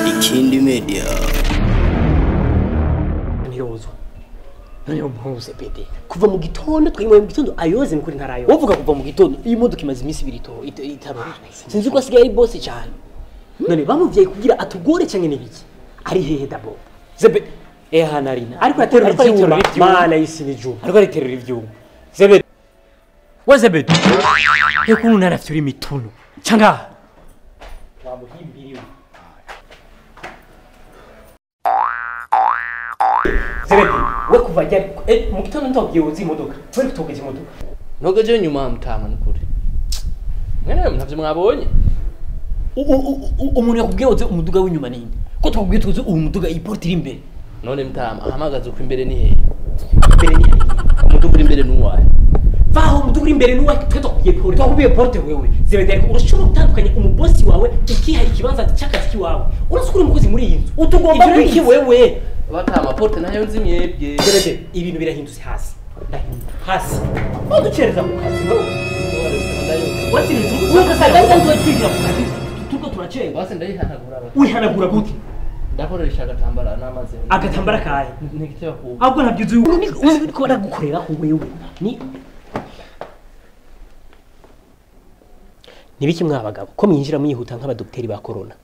Ikindi Media. Ntirozwa. None mpuze bede. Kuva mu gitondo twimwe mu gitondo ayoze mukuri ntarayo. Wovuga kuva mu gitondo iyi modoka imaze iminsi ibiri to itarozwa. Sinzi ko asigaye ari boss cyane. None bamuvye kugira atugore canke nibiki? Ari hehe dabo? Zebe hanarina. Ariko aterura ivyuma. Mana y'isi n'ijuru. Ariko ariterura ivyuma. Zebe Wazebe. Ekunu narafyura imituno. Cyanga. Wamuhimbiriwe. Zebe we kuva ryari mu gitondo ndabwiye uzi imodoka. Twari kutogeza imodoka. Ntogeje nyuma mutama nukuri. Mwene ntavyo mwabonye. Umuntu yakubwiye uzi umuduga w'inyuma ninde? Ko twakubwiye tuzi umuduga iporte iri imbere. None mutama ahamagaza uko imbere ni hehe? Imbere ni hehe? Umuduga uri imbere nuwahe? Vaho umuduga uri imbere nuwahe? Twe twakubwiye porte. Twakubwiye porte wewe. Zebe ariko urashobora gutandukanya umubosi wawe ukiha ikibanza cy'akazi kiwawe. Urasukura umukozi muri iyi nzu. Utugomba kwiki wewe. Batama porte nayo nzi mwebwe. Zebe ibintu birahindutse hasi. Ndahinduka hasi. Uducereza ku kazi wewe. Watsinze ugasanga twigira ku kazi. Turiko turacenga. Basi ndayihanagura. Uyihanagura gute? Ndakoresha agatambara n'amazi. Agatambara kahe? Ntigiteba ku. Ahubwo ntabyo uzi uriko baragukorera ku wewe. Ni Nibiki mwabagabo ko mwinjira mwihuta nk'abadokiteri ba corona?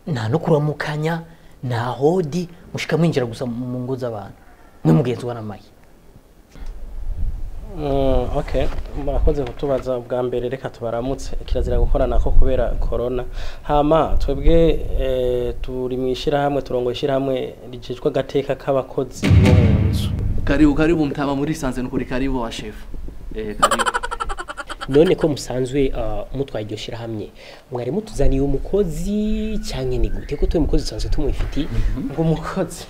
Nta no kuramukanya na hodi mushika mwinjira gusa mu ngo z'abantu. Mwe mugenzi wa namaye. Okay, murakoze kutubaza ubwa mbere reka tubaramutse kirazira gukorana ko kubera corona. Hama twebwe turi mwishira hamwe turongo ishira hamwe rijejwe gateka k'abakozi bo mu nzu. Karibu karibu mutama muri sanze nukuri karibu wa chef. Karibu. None ko musanzwe mutwaye iryo shira hamwe mwari mutuzaniye umukozi canke ni gute ko tuwe mukozi sanzwe tumwifiti ngo umukozi?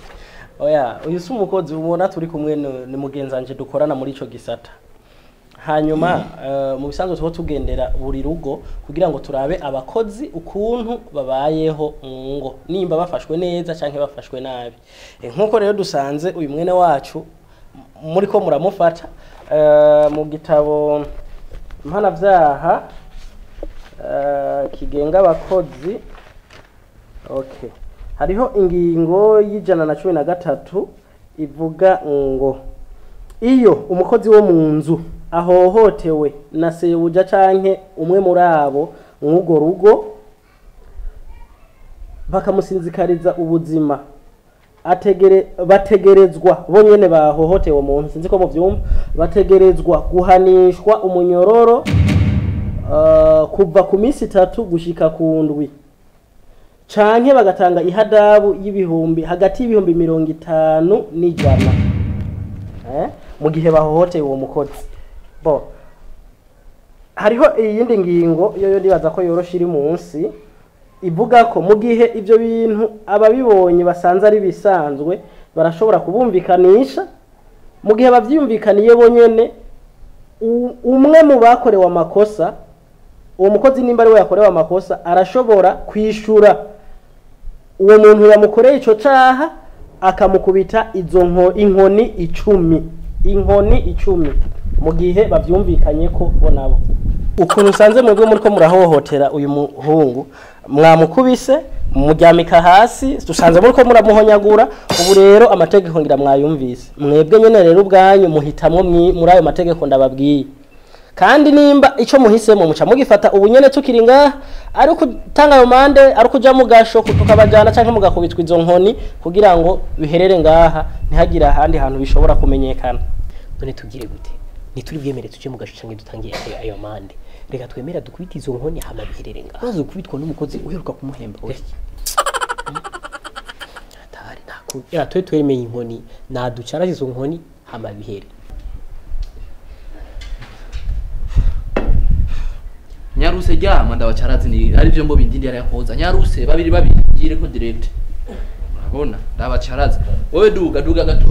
Oya, uyu si umukozi ubona turi kumwe ni mugenzanje dukorana muri ico gisata. Hanyuma mu bisanzwe tuho tugendera buri rugo kugira ngo turabe abakozi ukuntu babayeho mu ngo nimba bafashwe neza canke bafashwe nabi. Nkuko rero dusanze uyu mwene wacu muri ko muramufata mu gitabo mpanavyaha kigenga abakozi. Okay. Hariho ingingo y'113 ivuga ngo iyo umukozi wo mu nzu ahohotewe na sebuja canke umwe muri abo mw'ugo rugo bakamusinzikariza ubuzima bategerezwa bo nyene bahohotewe mu nzu, sinzi ko muvyumva, bategerezwa guhanishwa umunyororo kuva ku minsi 3 gushika ku 7 canke bagatanga ihadabu y'ibihumbi hagati y'ibihumbi 50 n'ijana mu gihe bahohoteye uwo mukozi. Bo hariho iyindi ngingo yo ndibaza ko yoroshe iri munsi ivuga ko mu gihe ivyo bintu ababibonye basanze ari bisanzwe barashobora kubumvikanisha. Mu gihe bavyumvikaniye bonyene umwe mu bakorewe amakosa, uwo mukozi nimba ari we yakorewe amakosa arashobora kwishura uwo muntu yamukoreye ico caha akamukubita izo inkoni 10, inkoni 10 mu gihe bavyumvikanye ko bo nabo. Ukuntu usanze mwebwe muriko murahohotera uyu muhungu mwamukubise muryamika hasi, dusanze muriko muramuhonyagura. Ubu rero amategeko ngira mwayumvise mwebwe nyene rero ubwanyu muhitamwo muri ayo mategeko ndababwiye. Kandi nimba ico muhisemo muca mugifata ubu nyene tukiri ngaha, ari kutanga ayo mande, ari kuja mugasho tukabajana canke mugakubitwa izo nkoni kugira ngo biherere ngaha ntihagira ahandi hantu bishobora kumenyekana. None tugire gute? Nituri bwemere tuje mugasho canke dutangiye ayo mande? Reka twemera dukubita izo nkoni hama biherere ngaha. Uraza gukubitwa n'umukozi uheruka kumuhemba we. Atari nako. Ya twe twemeye inkoni naducara izo nkoni hama bihere. Nyaruse ryama ndabacarazi ni ari byo mbo bindindi yari yakoza. Nyaruse babiri babiri gire ko direct. Urabona ndabacarazi. Wewe duga duga gato.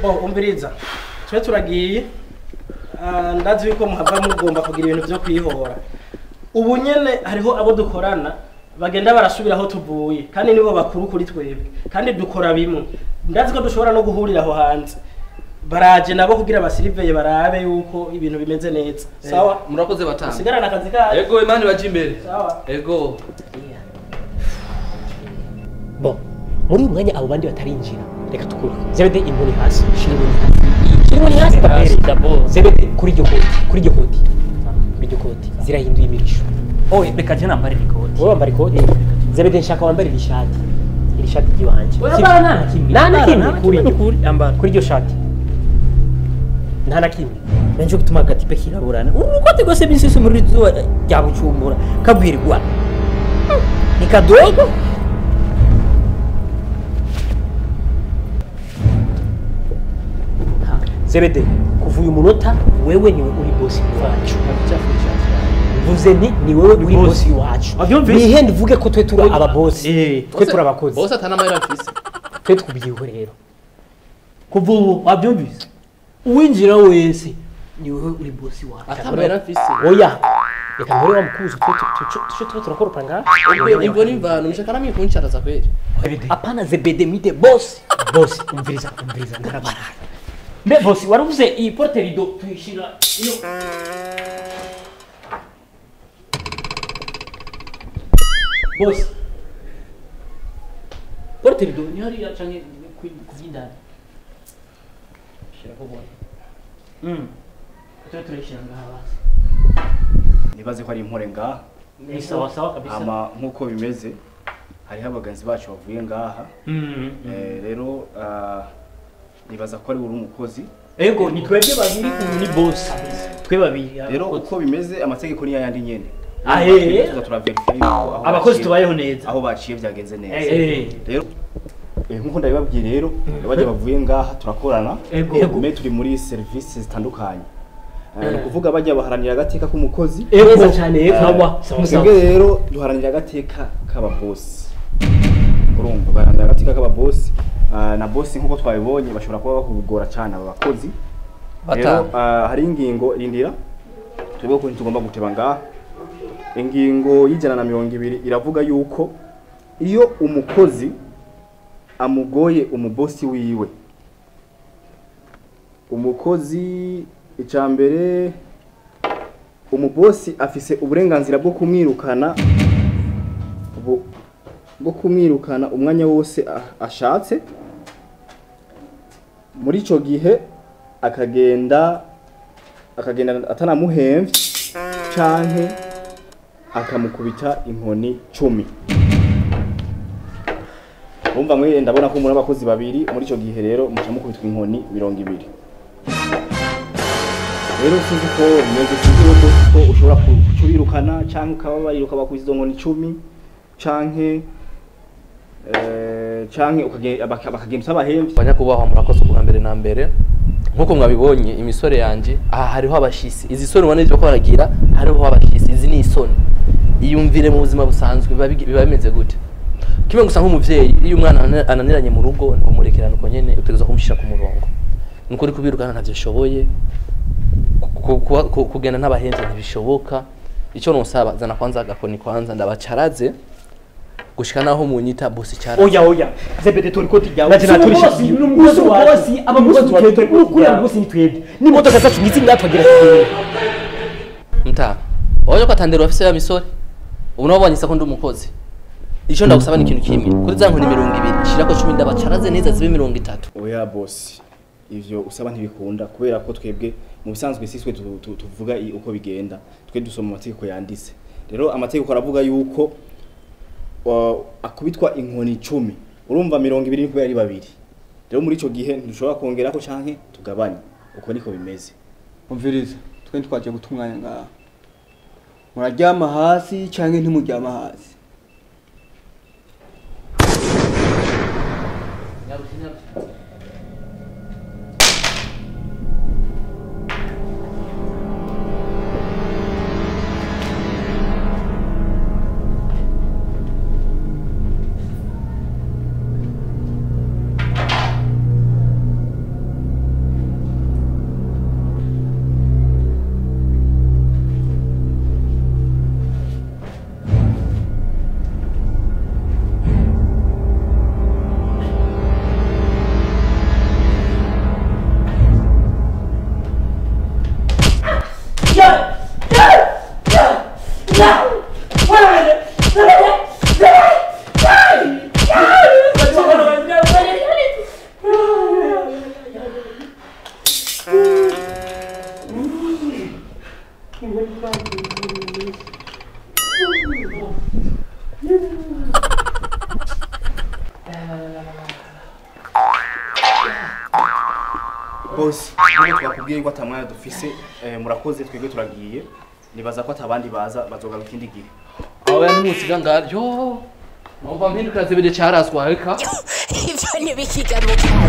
Bo umviriza. Twe turagiye. Ndazi yuko muhava mugomba kugira ibintu byo kwihora. Ubu nyene hariho abo dukorana bagenda barasubira aho tuvuye kandi nibo bakuru kuri twebwe kandi dukora bimwe. Ndazi ko dushobora no guhurira aho hanze. Baraje nabo kugira basiriveye barabe yuko ibintu bimeze neza. Sawa, murakoze batanu. Sigarana akazi kayo. Ego Imana baje imbere. Sawa. Ego. Bo, muri uyu mwanya abo bandi batarinjira reka tukuru. Zebede inkoni hasi, shira inkoni hasi. Shira inkoni hasi d'abord. Zebede kuri iryo koti, kuri iryo koti. Kuri iryo koti zirahinduye imirisho. Oh, reka je nambare ikoti. Wowe wambara ikoti? Zebede nshaka wambare iri shati. Iri shati ry'iwanje. Oya bara nta na kimwe. Nta na kimwe kuri iryo. Ambara. Kuri iryo shati. Nta na kimwe. Benjo gutuma agatipe kiraburana. Urukote gose bisese muri zuba rya Bujumbura kabwirwa. Ni kadogo. Zebede kuva uyu munota wewe niwe uri bosi wacu. Mvuze nti ni wewe uri bosi wacu. Nihe ndivuge ko twe turi ababosi. Twe turi abakozi. Bosi atanamahera afise. Twe tukubyiho rero. Kuva ubu wabyumvise. Uwinjira wese ni wewe uri bosi wacu. Atamahera afise. Oya. Reka nkore wa mukuzo twe twe turakora ngaha. Imvo n'imvano mshaka namwe kunsharaza kweli. Apana Zebede mite bosi. Bosi umviriza umviriza ndarabara. Mbe bosi waruvuze iyi porte rido tuyishira iyo. Bosi. Porte rido ni hariya canke kuvyindana. Shira ko bona. Twe turishira ngaha basi. Nibaze ko ari impore ngaha. Ni sawa sawa kabisa. Ama nkuko bimeze hariho abagenzi bacu bavuye ngaha. Rero nibaza ko ari uri umukozi. Ego ni twebwe babiri uyu ni boss. Twe babiri. Rero uko bimeze amategeko ni yayandi nyene. Ahe tuza turaverify yuko abakozi tubayeho neza. Aho baciye byagenze neza. Rero nkuko ndabibabwiye rero bajya bavuye ngaha turakorana. Ego turi muri services zitandukanye. Ni kuvuga bajya baharanira agateka k'umukozi. Neza cyane ego. Twebwe rero duharanira agateka k'ababosi. Urumva baharanira agateka k'ababosi. Na bosi nkuko twabibonye bashobora kuba bakugora cyane aba bakozi. Rero hari ingingo rindira twebwe ko tugomba guteba ngaha. Ingingo y'120 iravuga yuko iyo umukozi amugoye umubosi wiwe, umukozi icambere umubosi afise uburenganzira bwo kumwirukana umwanya wose ashatse. Muri ico gihe akagenda atanamuhemvye canke akamukubita inkoni 10. Urumva mwe ndabona ko muri abakozi babiri muri ico gihe rero muca mukubitwa inkoni 20. Rero sinzi ko meze sinzi ko ushobora kucubirukana canke ukababariruka bakubita izo nkoni 10 canke canke bakagenda usabahemvye. Banyakubahwa murakoze ubwa mbere na mbere. Nkuko mwabibonye imisore yanje aha hariho abashisi. Izi soni ubona ivyo ko baragira hariho abashisi. Izi ni isoni. Iyumvire mu buzima busanzwe biba bimeze gute. Kimwe gusa nk'umuvyeyi iyo umwana ananiranye mu rugo ntumurekerana uko nyene utegerezwa kumushira ku murongo. Nuko uri kubirukana ntavyo ushoboye. Kugenda n'abahenze ntibishoboka. Ico nonsaba zana kwanza agakoni kwanza ndabacaraze gushika naho munyita bosi cyara. Oya oya Zebede tori koti ryawe. N'umukozi wacu abamukozi wacu ukuri abamukozi ni twebwe. N'imodoka zacu ngizi ngatwagira kugenda. Mta. Oyo katandero afise ya misore. Ubu nabonye sako ndi umukozi. Ico ndagusaba ni ikintu kimwe. Kuri za nkoni 20 shirako 10 ndabacaraze neza zibe 30. Oya bosi. Ivyo usaba ntibikunda kubera ko twebwe mu bisanzwe siswe tuvuga uko bigenda. Twe dusoma amategeko yanditse. Rero amategeko aravuga yuko akubitwa inkoni 10. Urumva 20 kubera ari babiri. Rero muri ico gihe ntushobora kongerako canke tugabanye. Uko niko bimeze. Umviriza, twe ntitwaje gutunganya ngaha. Muraryama hasi canke ntimuryama hasi. Boss, nkuko twakubwiye ko atamwanya dufise, murakoze twebwe turagiye. Nibaza ko atabandi baza bazogaruka ikindi gihe. Aho yanumusiga ngaryo. Umva mpinduka zibiri caraswa reka. Ivyo ntibikiga mu kanwa.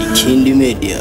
Ikindi Media.